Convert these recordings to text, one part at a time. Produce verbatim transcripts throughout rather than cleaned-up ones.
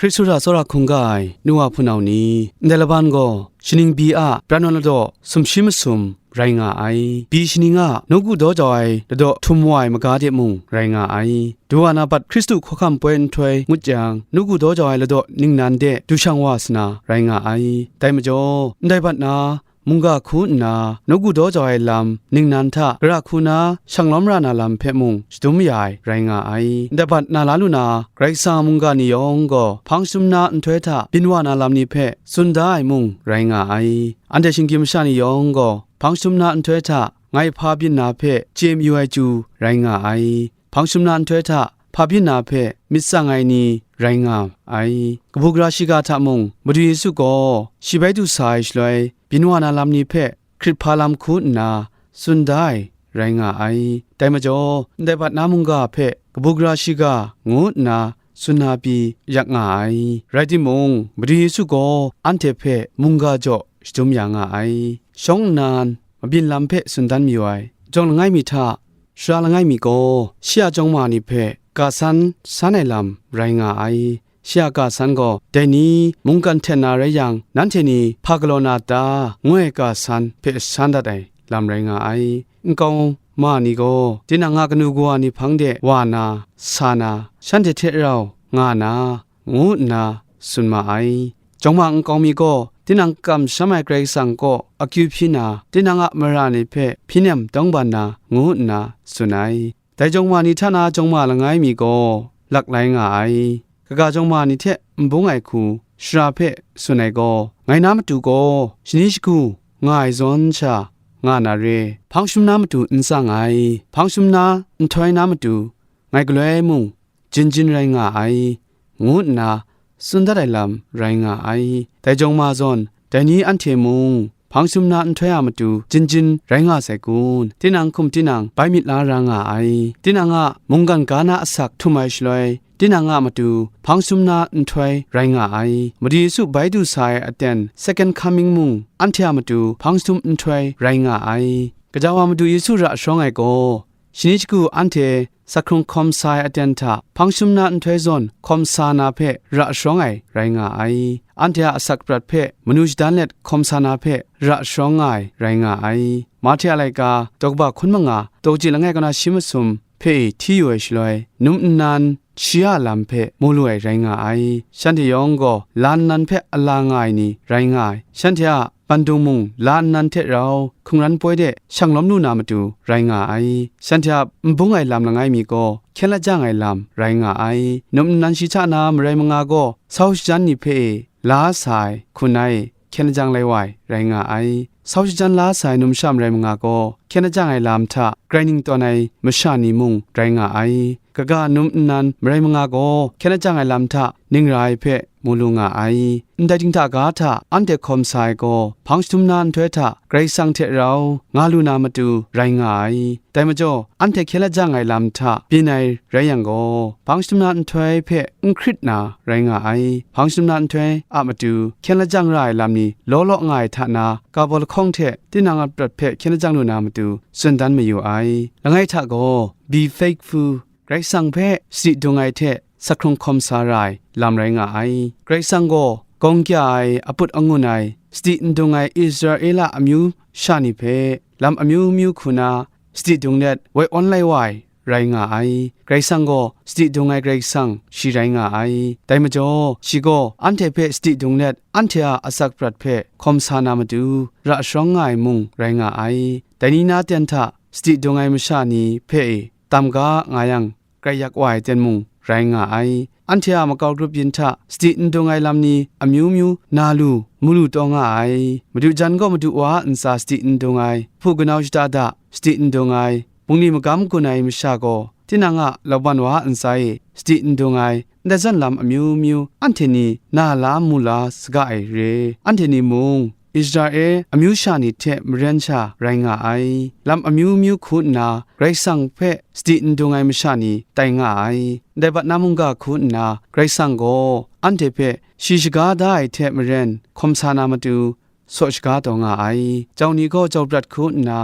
Hkristu hta tsawra hkungga ai nu wa hpunau ni, ndai laban gaw shaning bi a pran wa ladaw sumshi masum rai nga ai. Bi shaning a nawku daw jau ai ladaw htum wa ai maga de mung rai nga ai. Du wa na bat Hkristu hkawhkam poi nhtoi ngut jang, nawku daw jau ai ladaw ningnan de du shang wa sa na rai nga ai. Dai majaw, ndai bat na mungga hku nna, nawku daw jau ai lam ningnan hta gara hku na shanglawm ra na lam hpe mung shadum ya ai rai nga ai. Ndai bat na la lu na Karai Kasang a mungga ni yawng gaw, hpang shadum na nhtoi hta byin wa na lam ni hpe tsun da ai mung rai nga ai. Anhte shinggyim masha ni yawng gaw, hpang shadum na nhtoi hta ngai hpa byin na hpe chye mayu ai chyu rai nga ai. Hpang shadum na nhtoi hta hpa byin na hpe myit tsang ai ni rai nga ai. Kabu gara shiga hta mung, Madu Yesu gaw shi bai du sa ai shaloi, byin wa na lam ni hpe hkrit hpa lam hku nna tsun da ai rai nga ai. Dai majaw, ndai bat na mungga hpe kabu gara shiga ngu nna tsun na pyi yak nga ai. Rai timung, Madu Yesu gaw anhte hpe mungga jaw shadum ya nga ai. Shawng nnan mabyin lam hpe tsun dan mayu ai. Jawng langai mi hta, sara langai mi gaw, shi a jawng ma ni hpe ga san san ai lam rai nga ai. Shi a ga san gaw, dai ni mungkan hten na rai yang, nanhte ni hpa galaw na ta, ngu ai ga san hpe san dat ai lam rai nga ai. Nkau ma ni gaw, tinang a kanu kawa ni hpang de wa na, sa na, shanhte hte rau nga na, ngu nna tsun ma ai. Jawng ma nkau mi gaw, tinang kamsham ai Karai Kasang kaw akyu hpyi na, tinang a mara ni hpe hpyi nem dawng ban na, ngu nna tsun ai. Dai jawng ma ni hta na jawng ma langai mi gaw, laklai nga ai. Kaga jawng ma ni hte n bung ai hku, shara hpe tsun ai gaw, ngai na matu gaw, shani shagu nga ai zawn sha, nga na re, hpang shum na matu n tsang ai, hpang shum na nhtoi na matu, ngai galoi mung, jin jin rai nga ai, ngu nna tsun dat ai lam rai nga ai. Dai jawng ma zawn, dai ni anhte mung, hpang shum na nhtoi a matu jin jin rai nga sai kun? Tinang hkum tinang bai myit la ra nga ai. Tinang a mungkan ga na asak htum ai shaloi, tinang a matu hpang shum na nhtoi rai nga ai. Madu Yesu bai du sa ai aten, second coming mung, anhte a matu hpang shum nhtoi rai nga ai. Gaja wa Madu Yesu ra shawng ai gaw, shani shagu anhte sa hkrung hkawm sa ai aten hta hpang shum na nhtoi zawn hkawm sa na hpe ra shawng ai rai nga ai. Anhte a asak prat hpe manu shadan let hkawm sa na hpe ra shawng nga ai rai nga ai. Mahte a laika, daw kaba hkun manga, daw kaji langai kaw na shi masum hpe e hti yu ai shaloi, num nnan, shi a lam hpe mu lu ai rai nga ai. Shanhte yawng gaw la nnan hpe a la nga ai ni rai nga ai. Shanhte a bandung mung la nnan hte rau hkungran poi de shang lawm lu na matu rai nga ai. Shanhte a n bung ai lam langai mi gaw hkyen lajang ai lam rai nga ai. Num nnan shi hta na marai manga gaw sau shajan ni hpe e la sa ai hku nna e hkyen lajang lai wa ai rai nga ai. Sau shajan la sa ai numsha marai manga gaw, hkyen lajang ai lam hta grai ning tawn ai masha ni mung rai nga ai. Kaga num nnan marai manga gaw, hkyen lajang ai lam hta ning ra ai hpe mu lu nga ai. Ndai dinghta ga hta anhte hkawm sa ai gaw, hpang shadum na nhtoi hta Karai Kasang hte rau nga lu na matu rai nga ai. Dai majaw, anhte hkyen lajang ai lam hta byin ai rai yang gaw, hpang shadum na nhtoi hpe n hkrit na rai nga ai. Hpang shadum na nhtoi a matu hkyen lajang ra ai lam ni law law nga ai hta na, ga baw lahkawng hte tinang a prat hpe hkyen lajang lu na matu tsun dan mayu ai. Langai hta gaw, Be faithful, Karai Kasang hpe sadi dung ai hte sa hkrung hkawm sa ra ai lam rai nga ai. Karai Kasang gaw gawng kya ai, aput angun ai, sadi n dung ai Israela amyu sha ni hpe lam amyu myu hku na sadi dung let woi awn lai wa ai rai nga ai. Karai Kasang gaw sadi dung ai Karai Kasang shi rai nga ai. Dai majaw, shi gaw anhte hpe sadi dung let, anhte a asak prat hpe hkawm sa na matu, ra sharawng nga ai mung rai nga ai. Dai ni na ten hta sadi dung ai masha ni hpe e tam ga nga yang, grai yak wa ai ten mung rai nga ai. Anhte a makau grup yin hta sadi n dung ai lam ni amyu myu na lu, mu lu taw nga ai. Madu jan gaw madu wa a ntsa sadi n dung ai, hpu kanau shada da sadi n dung ai, bungli magam gun ai masha gaw, tinang a lawan wa a ntsa e sadi n dung ai, ndai zawn lam amyu myu anhte ni na la mu la saga ai re. Anhte ni mung, Israel amyu sha ni hte maren sha rai nga ai. Lam amyu myu hku nna Karai Kasang hpe sadi n dung ai masha ni tai nga ai. Ndai bat na mungga hku nna Karai Kasang gaw anhte hpe shi shaga da ai hte maren hkawm sa na matu, saw shaga taw nga ai. Jau ni gaw jau prat hku nna,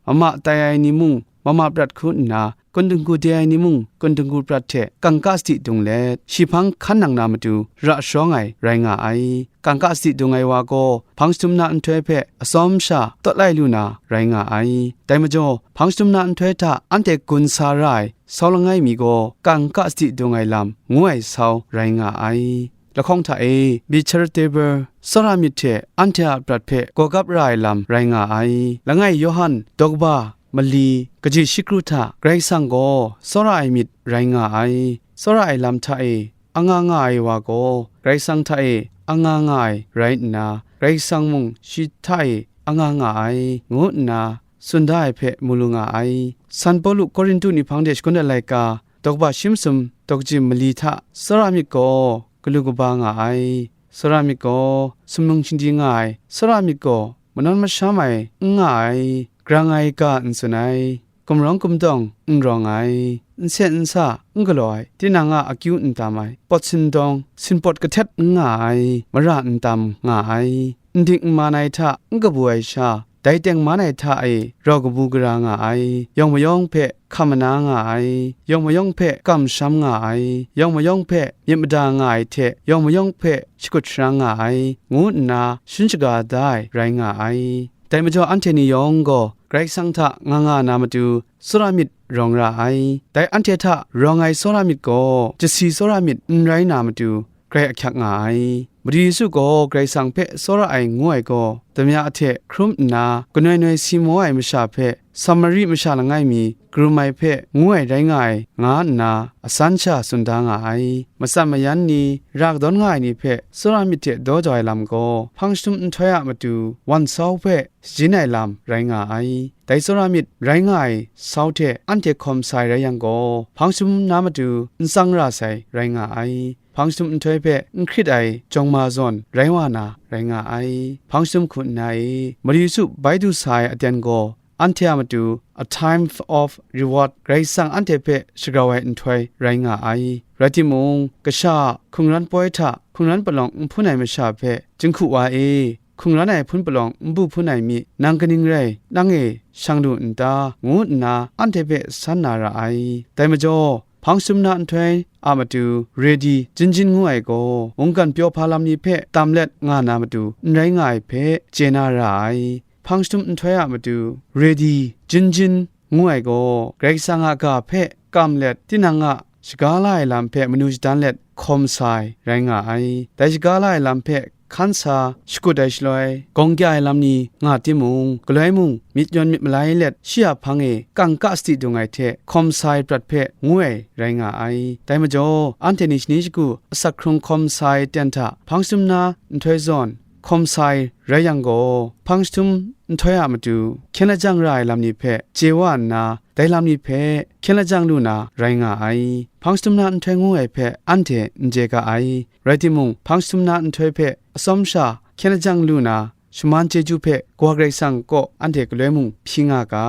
mama tai ai ni mung mama prat hku nna, kun dingku de ai ni mung, kun dingku prat hte kangka sadi dung let, shi hpang hkan nang na matu ra sharawng ai rai nga ai. Kangka sadi dung ai wa gaw, hpang shadum na nhtoi hpe atsawm sha tawt lai lu na rai nga ai. Dai majaw, hpang shadum na nhtoi hta anhte gun sa ra ai sau langai mi gaw, kangka sadi dung ai lam ngu ai sau rai nga ai. Lahkawng hta e, Bichar Teber, tsawra myit hte anhte a prat hpe gawgap ra ai lam rai nga ai. Langai Yawhan, daw kaba mali, kaji shi kru hta Karai Kasang gaw tsawra ai myit rai nga ai. Tsawra ai lam hta e anga nga ai wa gaw, Karai Kasang hta e anga nga ai rai nna, Karai Kasang mung shi hta e anga nga ai, ngu nna tsun da ai hpe mu lu nga ai. San Pawlu Korintu ni hpang de shagun ai laika, daw kaba shi masum daw kaji mali hta tsawra myit gaw galu kaba nga ai. Tsawra myit gaw sumnung shingdi nga ai. Tsawra myit gaw manawn masham ai n nga ai. Grang ai ga n tsun ai. Gumrawng gumdawng n rawng ai. N sen n sa n galaw ai. Tinang a akyu n tam ai. Pawt sindawng, sinpawt kahtet n nga ai. Mara n tam nga ai. N dik n man ai hta n kabu ai sha, dai tengman ai hta e rau kabu gara nga ai, yawng mayawng hpe hkam mana nga ai, yawng mayawng hpe kamsham nga ai, yawng mayawng hpe myit mada nga ai hte yawng mayawng hpe shakut sharang nga ai, ngu nna shin shaga da ai rai nga ai. Dai majaw anhte ni yawng gaw Karai Kasang hta nga nga na matu, tsawra myit rawng ra ai. Dai anhte hta rawng ai tsawra myit gaw, chyasi tsawra myit n rai na matu, grai ahkyak nga ai. Madu Yesu gaw Karai Kasang hpe tsawra ai ngu ai gaw, damya ahte hkrum nna, kanoi noi si maw ai masha hpe, Samari masha langai mi karum ai hpe ngu ai rai nga ai, nga nna, asan sha tsun da nga ai. Matsan mayan ni, ra kadawn nga ai ni hpe tsawra myit hte daw jau ai lam gaw, hpang shadum nhtoi a matu wan sau hpe shajin ai lam rai nga ai. Dai tsawra myit rai nga ai sau hte anhte hkawm sa ai rai yang gaw, hpang shadum na matu n tsang ra sai rai nga ai. Hpang shadum nhtoi hpe n hkrit ai jawng ma zawn rai wa na rai nga ai. Hpang shadum hku nna e, Madu Yesu bai du sa ai aten gaw, anhte a matu a time of reward, Karai Kasang anhte hpe shagrau ai nhtoi rai nga ai. Rai timung, kasha a hkungran poi hta hkungran palawng n hpun ai masha hpe, Jinghku wa e, hkungran ai hpun palawng n bu hpun ai mi, nang kaning rai nang e shang lu n ta? ngu nna anhte hpe san na ra ai. Dai majaw, hpang shadum na nhtoi a matu ready, jin jin ngu ai gaw, mungkan pyaw hpa lam ni hpe tam let nga na matu n rai nga ai hpe chye na ra ai. Hpang shadum nhtoi a matu ready, jin jin ngu ai gaw, Karai Kasang a ga hpe kam let, tinang a shaga la ai lam hpe manu shadan let hkawm sa ai rai nga ai. Dai shaga la ai lam hpe hkan sa shakut ai shaloi, gawng kya ai lam ni nga timung, galoi mung myit yawn myit malai let shi a hpang e kangka sadi dung ai hte hkawm sa ai prat hpe ngu ai rai nga ai. Dai majaw, anhte ni shani shagu asak hkrung hkawm sa ai ten hta hpang shadum na nhtoi zawn hkawm sa ai rai yang gaw, hpang shadum nhtoi a matu hkyen lajang ra ai lam ni hpe chye wa nna, dai lam ni hpe hkyen lajang lu na rai nga ai. Hpang shadum na nhtoi ngu ai hpe anhte n chye ga ai. Rai timung, hpang shadum na nhtoi hpe atsawm sha hkyen lajang lu na shaman chyeju hpe Kawa Karai Kasang kaw anhte galoi mung hpyi nga ga,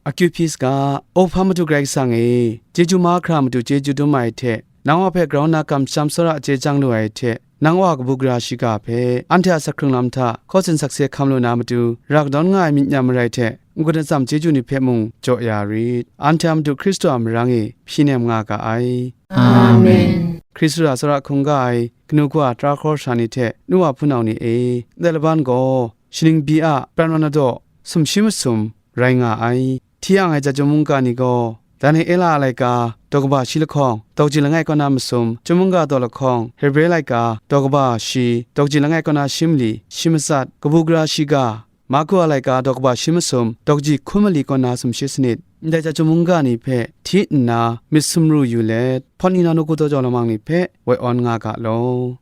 akyu hpyi saga. O hpa Madu Karai Kasang e, chyeju mahkra matu chyeju dum ai hte, nang wa hpe grau nna kamsham tsawra chye chyang lu ai hte, nang wa kabu gara shiga hpe anhte a asak hkrung lam hta hkaw tsun sakse hkam lu na matu, ra kadawn nga ai myit nyam marai hte n-gun atsam chyeju ni hpe mung jaw ya rit. Anhte a Madu Hkristu a marang e hpyi nem nga ga ai. Amen. Hkristu a tsawra hkungga ai kanu kawa tara hkawra sha ni hte nu wa hpunau ni e, ndai laban gaw, shaning byi a pran wan ladaw sumshi masum rai nga ai. Hti ang ai chyum mungga ni gaw, Daniela a laika, daw kaba shi lahkawng, daw kaji langai kaw na masum, chyum mungga daw lahkawng, Hebre laika, daw kaba shi, daw kaji langai kaw na shi mali, shi matsat, kabu gara shiga, Marku a laika, daw kaba shi masum, daw kaji hkun mali kaw na sumshi sanit, ndai chyum mungga ni hpe hti nna myit sumru yu let, hpawt ni na nawku daw jau lamang ni hpe woi awn nga ga law.